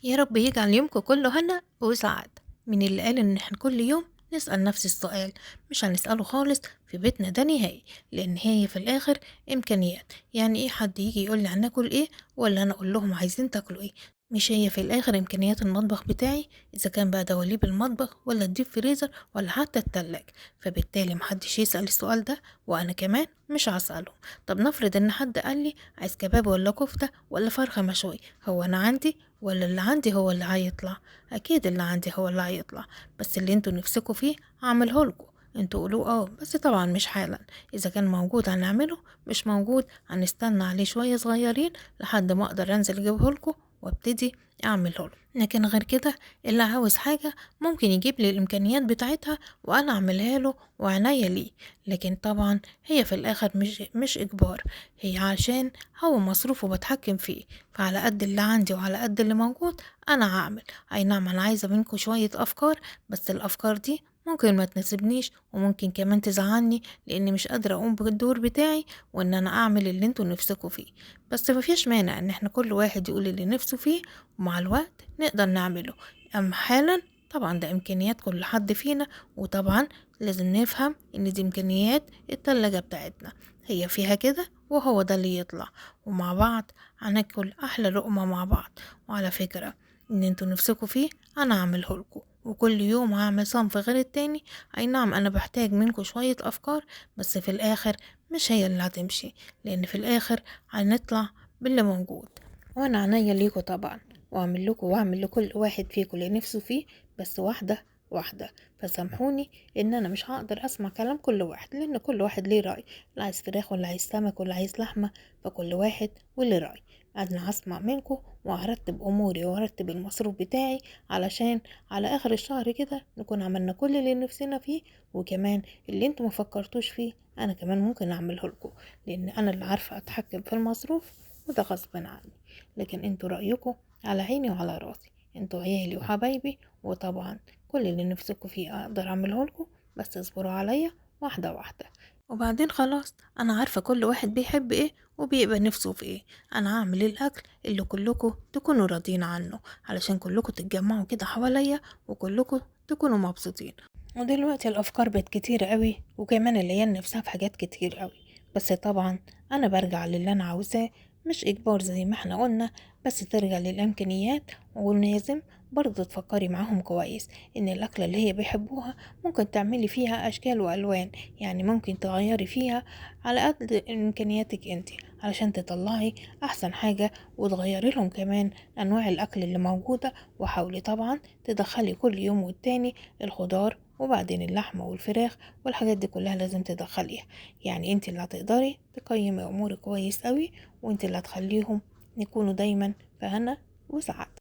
يا رب يجعل يومكم كله هنا وسعادة. من اللي قال ان احنا كل يوم نسأل نفس السؤال؟ مش هنسأله خالص في بيتنا ده نهائي، لان هي في الاخر امكانيات. يعني ايه حد يجي يقول لي هناكل ايه ولا انا اقول لهم عايزين تاكلوا ايه؟ مش هي في الاخر امكانيات المطبخ بتاعي، اذا كان بقى دواليب المطبخ ولا ال deep freezer ولا حتى التلاجة، فبالتالي محدش يسأل السؤال ده وانا كمان مش هسأله. طب نفرض ان حد قال لي عايز كباب ولا كفتة ولا فرخة مشوية، هو انا عندي ولا اللي عندي هو اللي هيطلع؟ اكيد اللي عندي هو اللي هيطلع، بس اللي انتوا نفسكوا فيه هعمله لكم. انتوا قولوا اه، بس طبعا مش حالا، اذا كان موجود هنعمله، مش موجود هنستنى عليه شوية صغيرين لحد ما اقدر انزل اجيبه لكم وابتدي اعمله له. لكن غير كده اللي عاوز حاجة ممكن يجيب لي الامكانيات بتاعتها وانا اعملها له وعناية ليه، لكن طبعا هي في الاخر مش اجبار، هي عشان هو مصروفه بتحكم فيه، فعلى قد اللي عندي وعلى قد اللي موجود انا هعمل. اي نعم انا عايزة منكم شوية افكار، بس الافكار دي ممكن ما تناسبنيش وممكن كمان تزعلني لاني مش قادرة اقوم بالدور بتاعي وان انا اعمل اللي انتوا نفسكوا فيه. بس مفيش مانع ان احنا كل واحد يقول اللي نفسه فيه ومع الوقت نقدر نعمله. اما حالا طبعا ده امكانيات كل حد فينا، وطبعا لازم نفهم ان دي امكانيات التلاجة بتاعتنا، هي فيها كده وهو ده اللي يطلع، ومع بعض هناكل احلى لقمة مع بعض. وعلى فكرة ان انتوا نفسكوا فيه انا هعمله لكم، وكل يوم هعمل صنف غير التاني. اي نعم انا بحتاج منكم شوية افكار، بس في الاخر مش هي اللي هتمشي، لان في الاخر هنطلع باللي موجود. وانا عينيا ليكوا طبعا، واعمل لكم واعمل لكل واحد فيكم اللي نفسه فيه، بس واحدة واحدة. فسامحوني ان انا مش هقدر اسمع كلام كل واحد، لان كل واحد ليه رأي، اللي عايز فراخ واللي عايز سمك واللي عايز لحمة، فكل واحد واللي رأي. انا هسمع منكم وهرتب اموري وهرتب المصروف بتاعي علشان على اخر الشهر كده نكون عملنا كل اللي نفسنا فيه، وكمان اللي انتوا ما فكرتوش فيه انا كمان ممكن اعمله لكم، لان انا اللي عارفة اتحكم في المصروف وده غصب عني. لكن انتوا رأيكم على عيني وعلى راسي، انتوا عيالي وحبايبي، وطبعا كل اللي نفسكم فيه اقدر اعمله لكم، بس اصبروا عليا واحدة واحدة. وبعدين خلاص انا عارفة كل واحد بيحب ايه وبيبقى نفسه في ايه، انا هعمل الاكل اللي كلكم تكونوا راضيين عنه علشان كلكم تتجمعوا كده حواليا وكلكم تكونوا مبسوطين. ودلوقتي الافكار بقت كتير قوي، وكمان العيال نفسها في حاجات كتير قوي، بس طبعا انا برجع للي انا عاوزاه، مش اجبار زي ما احنا قلنا، بس ترجع للامكانيات. ولازم برضه تفكري معاهم كويس ان الاكلة اللي هي بيحبوها ممكن تعملي فيها اشكال والوان، يعني ممكن تغيري فيها على قد امكانياتك انتي علشان تطلعي احسن حاجة، وتغيري لهم كمان انواع الاكل اللي موجودة. وحاولي طبعا تدخلي كل يوم والتاني الخضار وبعدين اللحمة والفراخ والحاجات دي كلها لازم تدخليها. يعني انت اللي هتقدري تقيمي امورك كويس قوي، وانت اللي هتخليهم يكونوا دايما في هنا وسعادة.